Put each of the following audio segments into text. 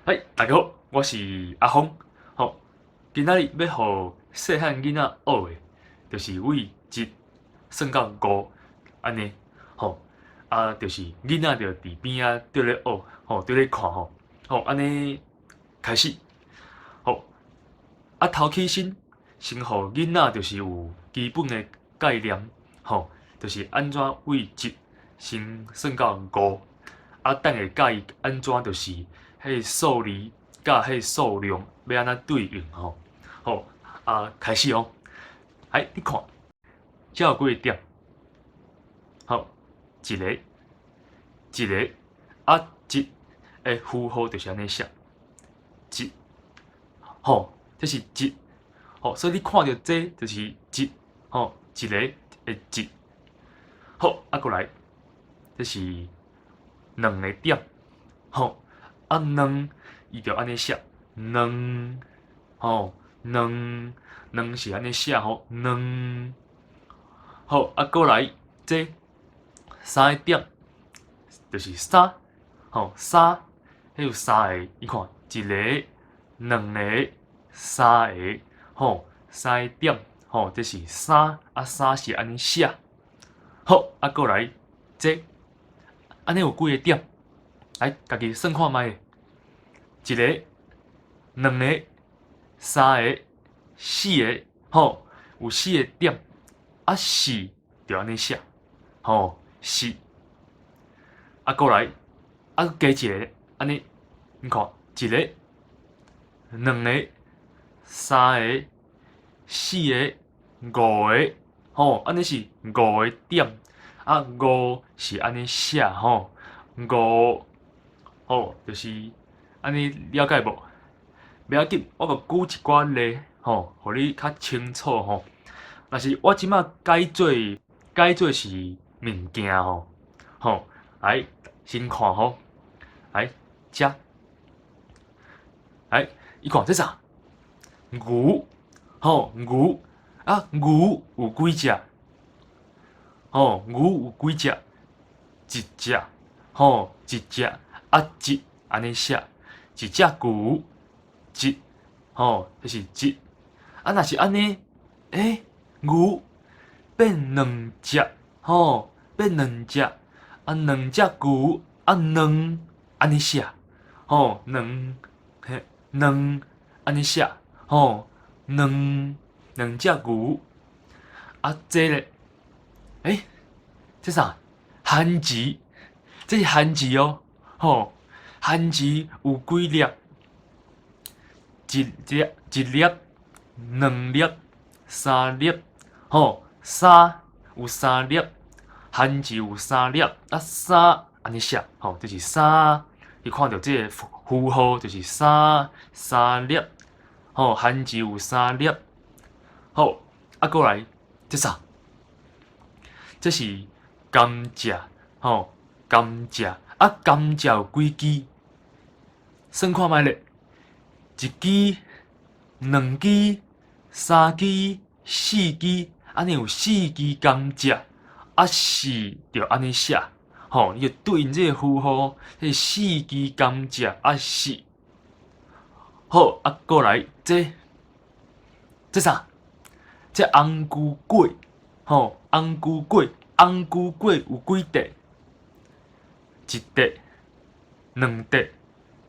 嗨，大家好，我是阿峰。吼，今仔日欲予細漢囡仔學的，就是對一算到五按呢。吼，啊，就是囡仔就佇邊仔佇咧學，吼，佇咧看吼。好，按呢開始。好，啊，頭起先先予囡仔就是有基本的概念，吼，就是按怎對一先算到五，啊，等下教伊按怎就是彼个數字佮彼个數量欲按怎對應吼。好，啊，開始哦。來，你看，這有幾个點？好，一个，一个，啊，一的符號就是按呢寫，一，吼，這是一，吼，所以你看著這就是一，吼，一个的一。好，啊，閣來，這是兩个點，吼，啊，兩，伊就按呢寫，兩，吼，兩，兩是按呢寫吼，兩。好，啊，閣來，這三个點，就是三，吼，三，彼有三个，你看，一个、兩个、三个，吼，三个點，吼，這是三，啊，三是按呢寫。好，啊，閣來，這，按呢有幾个點？來，家己算看覓，一个、兩个、三个、四个，吼，有四个點，啊，四就按呢寫，吼，四。啊，閣來，啊，加一个，按呢，你看，一个、兩个、三个、四个、五个，吼，按呢是五个點，啊，五是按呢寫吼，五，吼，就是按呢了解無？袂要緊，我閣舉一寡例吼，予你較清楚吼。若是我這馬改做改做是物件吼，吼，來先看吼，來遮，來，你看這啥？牛，吼，牛，啊，牛有幾隻？吼，牛有幾隻？一隻，吼，一隻，啊，一按呢寫，一隻牛，一，吼，這是一。啊，若是按呢，欸，牛變兩隻，吼，變兩隻，啊，兩隻牛，啊，兩按呢寫，吼，兩，嘿，兩按呢寫，吼，兩兩隻牛，啊，這咧，欸，這啥？番薯，這是番薯哦，吼，番薯有幾粒？一粒，一粒，兩粒，三粒，吼，三有三粒，番薯有三粒，啊，三按呢寫，吼，這是三，你看著這个符號就是三，三粒，吼，番薯有三粒，好，啊，閣來，這啥？這是甘蔗，吼，甘蔗，啊，甘蔗有幾支？算看覓咧，一支、兩支、三支、四支，按呢有四支甘蔗，啊，四就按呢寫，吼，你就對應這个符號，這四支甘蔗，啊，四。好，啊，閣來，這這啥？這紅龜粿，吼，紅龜粿，紅龜粿有幾塊？一塊、兩塊、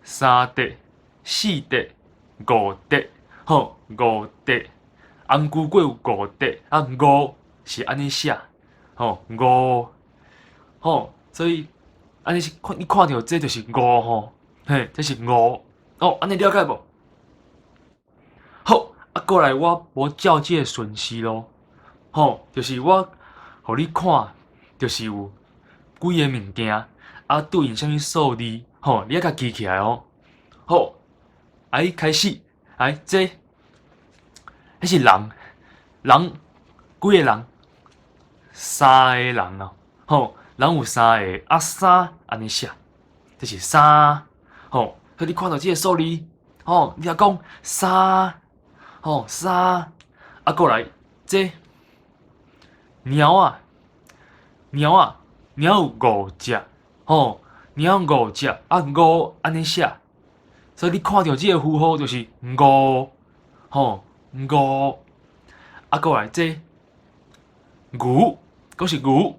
三塊、四塊、五塊，吼，五塊。紅龜粿有五塊，啊，五是按呢寫，吼，五，吼，所以按呢是看你看著這就是五吼，嘿，這是五，哦，按呢了解無？好，啊，閣來我無照這个順序咯，吼，就是我予你看，就是有幾个物件，啊，對應啥物數字，吼，你愛共記起來哦。好，來開始，來這，彼是人，人幾个人？三个人啊，吼，人有三个，啊，三按呢寫，這是三，吼，所以你看著這个數字，吼，你若講三，吼，三，啊，閣來這貓仔，貓仔，貓有五隻，吼，貓五隻，啊，五按呢寫，所以你看著這个符號就是五，吼，五。啊，閣來這牛，閣是牛，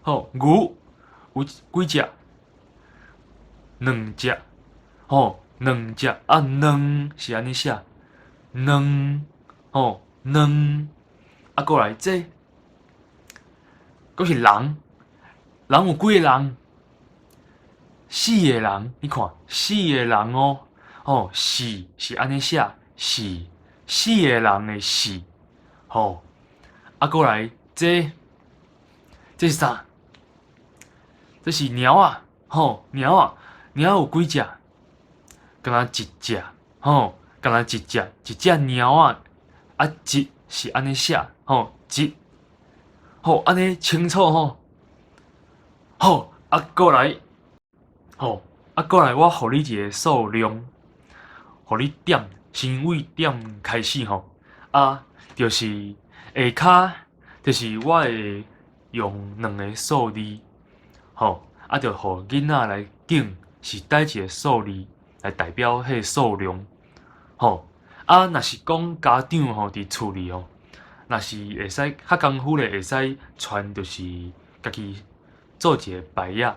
吼，牛有幾隻？兩隻，吼，兩隻。啊，兩是按呢寫，兩，吼，兩。啊，閣來這，閣是人，人有幾個人？四個人，你看，四個人哦，吼，四是按呢寫，四，四個人的四，吼。啊，閣來這，這是啥？這是貓仔，吼，貓仔，貓有幾隻？敢若一隻，吼，敢若一隻，一隻貓仔，啊，一是按呢寫，吼，一，好，按呢清楚吼，好，啊，閣來，好，啊，閣來，我予你一个數量，予你點，先為點開始吼，啊，就是下跤，就是我會用兩个數字，吼，啊，就予囡仔來揀是佗一个數字來代表彼个數量，吼，啊，若是講家長吼佇厝裡吼，若是會使較功夫咧，會使傳就是家己做一个牌仔，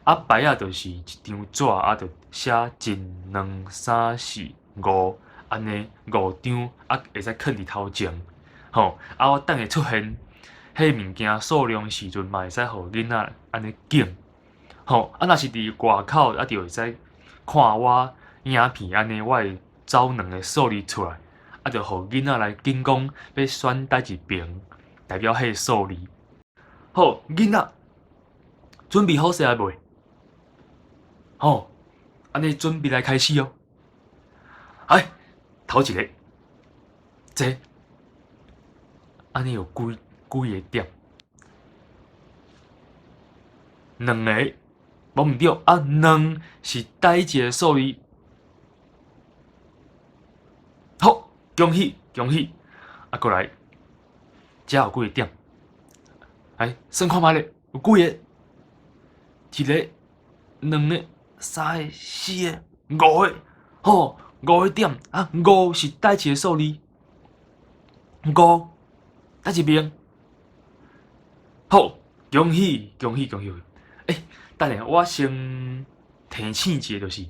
啊，牌仔就是一張紙，啊，就寫一、兩、三、四、五，按呢五張，啊，會使囥佇頭前，吼，啊，我等下出現彼物件數量時陣，嘛會使予囡仔按呢揀，吼，啊，若是佇外口，啊，就會使看我影片按呢，我會走兩个數字出來，啊，就予囡仔來揀講欲選佗一爿，代表彼个數字。好，囡仔準備好勢啊未？吼，按呢準備來開始哦。來，頭一个，這按呢有幾幾个點？兩个，無毋對，啊，兩是佗一个數字？好，恭喜恭喜！啊，閣來，這有幾个點？來，算看覓咧，有幾个？一个、兩个、三个、四个、五个，吼，五个點啊！五是佗一个數字？五，佗一爿？好，恭喜恭喜恭喜！欸，等下我先提醒一下，就是，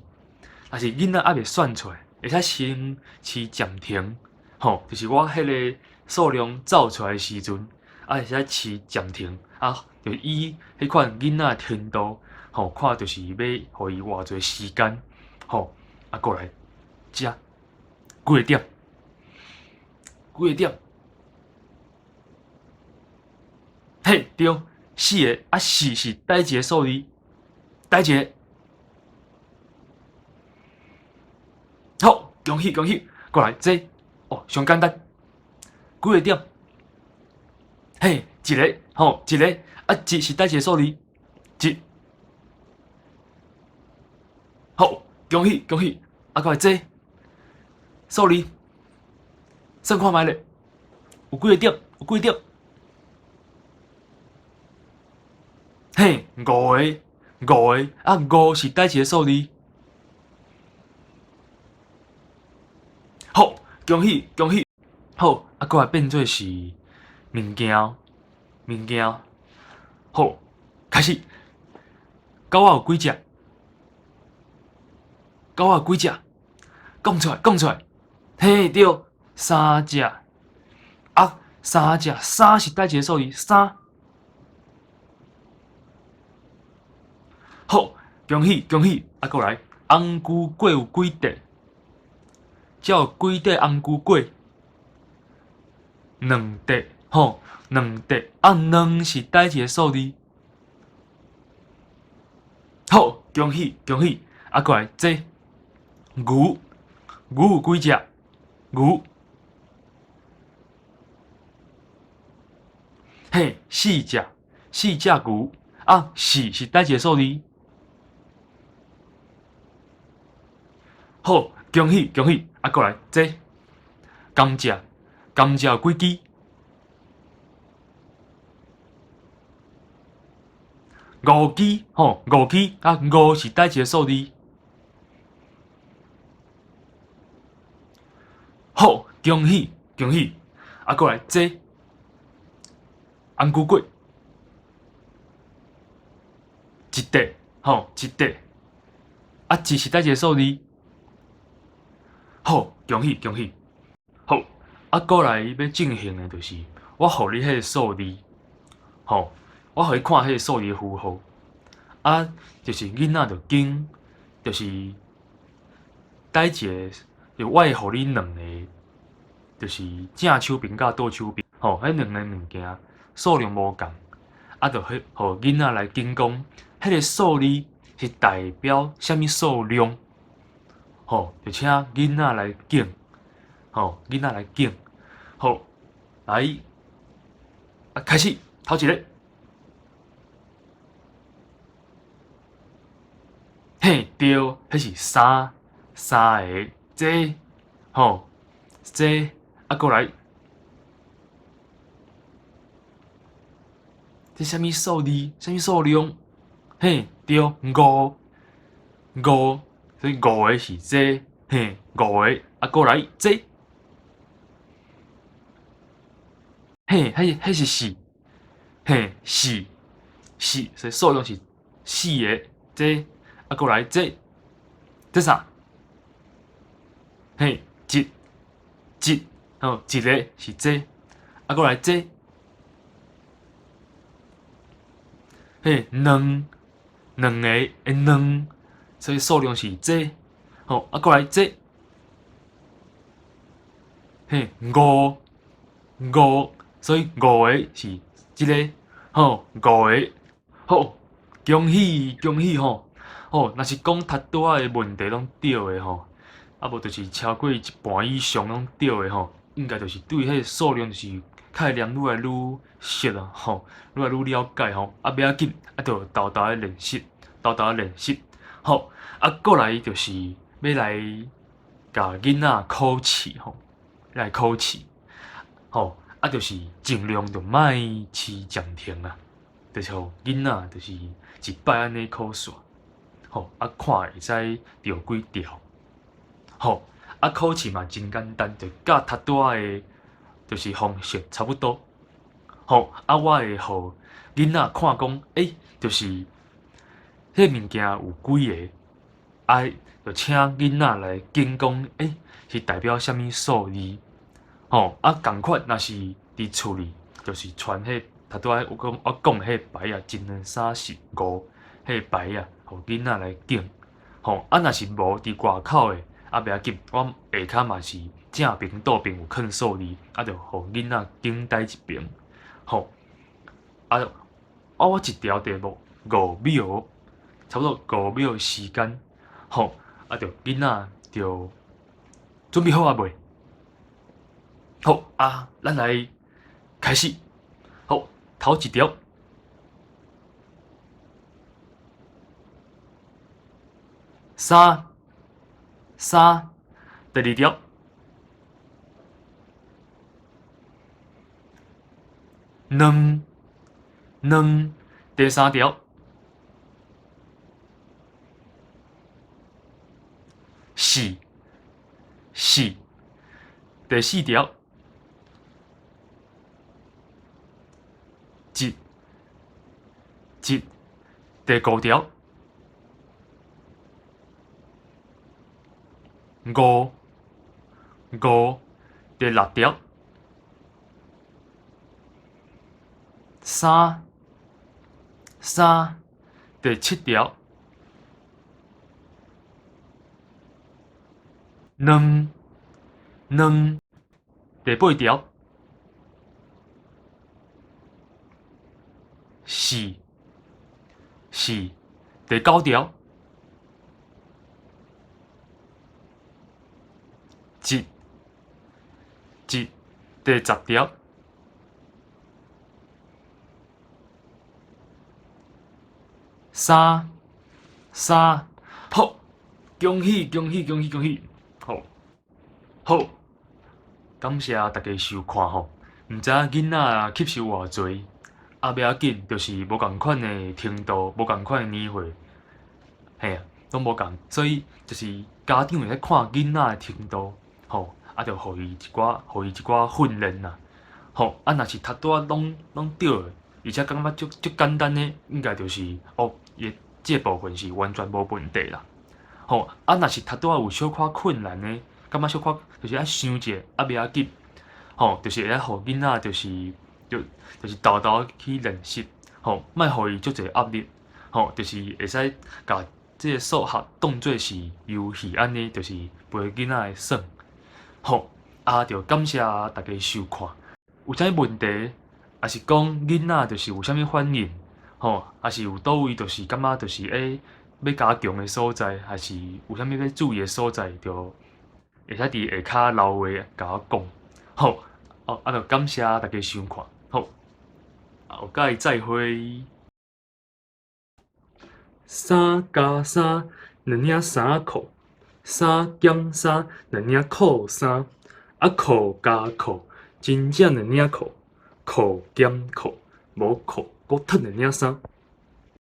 若是囡仔猶未算出來，會使先試暫停，吼，就是我彼个數量走出來的時陣，啊，會使試暫停，啊，就以彼款囡仔的程度，吼，看就是欲予伊偌濟時間，吼，啊，過來，這幾个點？幾个點？嘿，對，四个，啊，四是佗一个數字？佗一个？好，恭喜恭喜！過來，這哦，上簡單，幾个點？嘿，一个，吼，一个，啊，一是佗一个數字？一，好，恭喜恭喜！啊，過來這數字，算看覓咧，有幾个點？有幾个點？嘿，五个，五个，啊，五是佗一个數字？好，恭喜恭喜！好，啊，過來變做是物件，物件。好，開始。狗仔有幾隻？狗仔有幾隻？講出來，講出來。嘿，對，三隻。啊，三隻，三是佗一個數字？三。好，恭喜恭喜！啊，過來，紅龜粿有幾塊？這有幾塊紅龜粿？兩塊，吼，兩塊。啊，兩是佗一個數字？好，恭喜恭喜！啊，過來，這牛，牛有幾隻？牛，嘿，四隻，四隻牛。啊，四是佗一個數字？好，恭喜恭喜！啊，過來，這甘蔗，甘蔗有幾支？五支，吼，五支。啊，五是佗一個數字？好，恭喜恭喜！啊，閣來這紅龜粿，一塊，吼，一塊。啊，一是佗一个數字？好，恭喜恭喜！好，啊，閣來欲進行的就是，我予你彼个數字，吼，我予你看彼个數字的符號，啊，就是囡仔就揀，就是佗一个，就我會予你兩個，就是正手邊佮倒手邊，吼，彼兩个物件數量無仝，啊，就彼予囡仔來揀講，彼个數字是代表啥物數量，吼，就請囡仔來揀，吼，囡仔來揀，好，來，啊，開始，頭一个，嘿，對，彼是三，三个，這，吼，這，啊，閣來，這啥物數字？啥物數量？嘿，對，五，五，所以五个是這，嘿，五个，啊，閣來，這，嘿，彼是四，嘿，四，四，所以數量是四个，這，啊，閣來，這，這啥？嘿，一，一，吼，一个是這，啊，閣來這，嘿，兩，兩个的兩，所以數量是這，吼，啊，閣來這，嘿，五，五，所以五个是這个，吼，五个，好，恭喜恭喜吼，吼，若是講頭拄仔的問題攏對的吼，啊無就是超過一半以上攏對的吼，應該就是對彼个數量就是概念愈來愈熟啊，吼，愈來愈了解吼，啊，袂要緊，啊，就沓沓的練習，沓沓的練習，好，啊，閣來就是欲來共囡仔考試吼，來考試，吼，啊，就是盡量就莫飼暫停啊，就是予囡仔就是一擺按呢考煞，吼，啊，看會使著幾條，吼，啊，考試嘛真簡單，就佮頭拄仔的，就是方式差不多，吼，啊，我會予囡仔看講，欸，就是彼物件有幾个，啊，就請囡仔來揀講，欸，是代表啥物數字，吼，啊，仝款若是佇厝裡，就是傳彼頭拄仔我講我講的彼个牌仔，一兩三四五，彼个牌仔，予囡仔來揀，吼，啊，若是無佇外口的，啊，袂要緊，我下跤嘛是正爿倒爿有囥數字，啊，就予囡仔揀佗一爿，吼，啊，啊，我一條題目五秒，差不多五秒時間，吼，啊，就囡仔就準備好啊未？好，啊，咱來開始，好，頭一條，三，三，第二條，兩，兩，第三條，四，四，第四條，一，一，第五條，五，五，第六條，三，三，第七條，兩，兩，第八條，四，四，第九條，一，一，第十條，三，三，好，恭喜恭喜恭喜恭喜，好，好，感謝大家收看吼，毋知影囡仔吸收偌濟，啊，袂要緊，就是無仝款的程度，無仝款的年歲，嘿啊，攏無仝，所以就是家長會使看囡仔的程度，吼，啊，著予伊一寡訓練啦。吼，啊，若是頭拄仔攏對的，而且感覺足足簡單的，應該就是哦，伊這個部分是完全無問題啦。吼，啊，若是頭拄仔有小可困難的，感覺小可就是愛想者，啊，袂要緊，吼，就是會使予囡仔就是沓沓去練習，吼，莫予伊足濟壓力，吼，就是會使共這個數學當做是遊戲按呢，就是陪囡仔來耍，吼，啊，就感謝大家收看。有啥物問題，抑是講囡仔就是有啥物反應，吼，抑是有佗位就是感覺就是欲加強的所在，還是有啥物欲注意的所在，就會使佇下跤留話共我講，好，哦，啊，就感謝大家收看，好，後擺再會。三加三，兩領衫褲；三減三，兩領褲衫。啊，褲加褲，真正兩領褲。褲減褲，無褲，閣褪兩領衫。